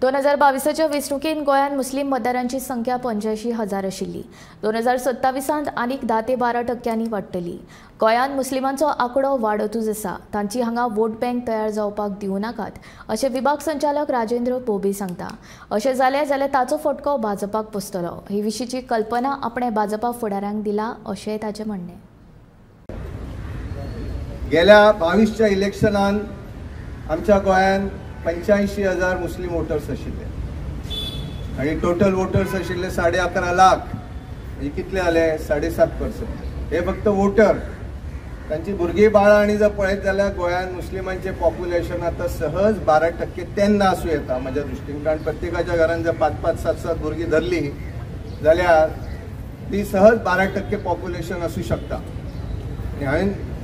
2022च्या वेंचणुकेंत गोंयांत मुस्लीम मतदारांची संख्या 85,000 आशिल्ली. 2027 आनीक 10 ते 12% वाडटली. गोंयांत मुस्लिमांचो आंकडो वाडतूच आसा. तांची हांगा वोट बँक तयार जावपाक दिवं नाकात अशें विभाग संचालक राजेंद्र पोबे सांगता. अशें जालें जाल्यार ताचो फटको भाजपाक बसतलो. हे विशींची कल्पना आपणें भाजपा फुडाऱ्यांक दिला अशें ताचें म्हणणें. गेल्या 22च्या इलेक्शनान आमच्या गोंयांत 85,000 मुस्लीम वोटर्स आशिल्ले आनी टोटल वोटर्स आशिल्ले 11.5 लाख, म्हणजे कितले जाले 7.5%. हे फक्त वोटर, तांची भुरगीं बाळां आनी जर पळयत जाल्यार गोंयांत मुस्लिमांचें पॉप्युलेशन आतां सहज 12% तेन्ना आसूं येता म्हज्या दृश्टीन, कारण प्रत्येकाच्या घरान जर 5-5, 7-7 भुरगीं धरली जाल्यार ती सहज 12% पॉप्युलेशन आसूं शकता. आनी हांवें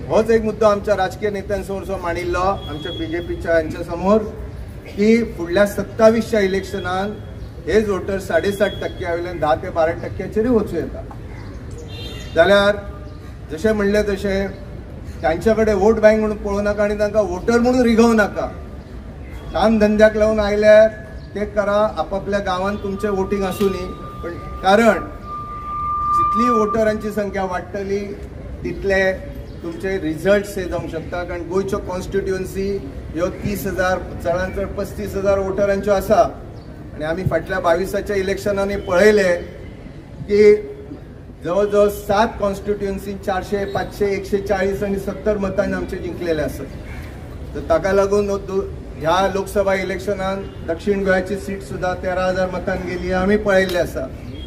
होच एक मुद्दो आमच्या राजकीय नेत्यांसमोर जो मांडिल्लो आमच्या बीजेपीच्या हांच्या समोर की फुडल्या 27च्या इलेक्शनान हेच वोटर 7.5% वयल्यान 10 ते 12%चेरूय वचूं येता. जाल्यार जशें म्हणलें तशें तांच्या कडेन वोट बँक म्हणून पळोवं नाका आनी तांकां वोटर म्हणून रिगोवं नाका. काम धंद्याक लावन आयल्यार ते करा, आपापल्या गांवांत तुमचें वोटींग आसूं न्ही, पण कारण जितली वोटरांची संख्या वाडटली तितले तुमचे रिजल्ट्स हे जावंक शकता. कारण गोंयच्यो कॉन्स्टिट्युएन्सी ह्यो 30,000 चडांत चड 35,000 वोटरांच्यो आसा आनी आमी फाटल्या 22च्या इलेक्शनांनी पळयलें की जवळ जवळ 7 कॉन्स्टिट्युएन्सी 400, 500, 140 आनी 70 मतांनी आमचे जिंकलेले आसत. तर ताका लागून ह्या लोकसभा इलेक्शनान दक्षिण गोंयाची सीट सुद्दां 13,000 मतान गेली आमी पळयल्लें आसा.